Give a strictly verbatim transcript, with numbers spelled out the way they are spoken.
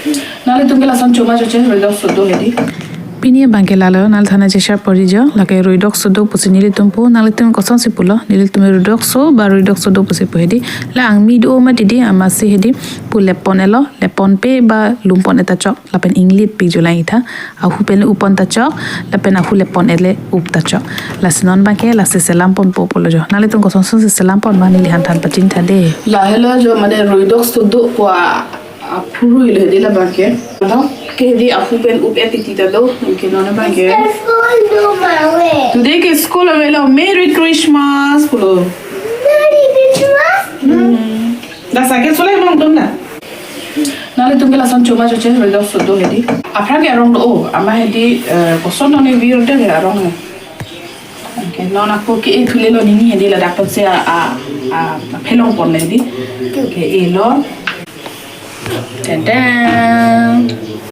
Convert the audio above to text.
Nanglitum ke lason choma choche, roidokso do hedi. Pini abang ke lalo, nangli thana cheshare pori jo, lake roidokso do pusi nelitum pu, nanglitum kosonsi pulo, nelitum roidokso ba roidokso do pusi pu hedi. La angmi do ma didi, amatsi hedi, pu lepon-etlo, leponpe ba lumponeta chok, lapen inglit pik julang itha, ahu pen upponeta chok, lapen ahu lepon-etle upta chok. Lasi non abang ke, lasi selam ponpo pulo jo. Nanglitum kosonsi selam pon ma neli han than pachini tha de. Lahelo jo, mane roidokso do pu a, aphurui lo hedi la abang ke. Ano, ke hedi ahu pen up-et titi ta do, ke non abang ke. School do ma we. Today ke school avelo, Merry Christmas pulo. Merry Christmas. Hmm. Da sakit sulai bang tum na. Nanglitum ke lason choma choche, roidokso do hedi. Aphrang ke arong do, o, amat hedi, eh, koson noni vir de arong. Oke, non ako ke-e thulelo nini hedi, ladak pensi a, a, a, phelong pon hedi. Ke-elo. Ten ten.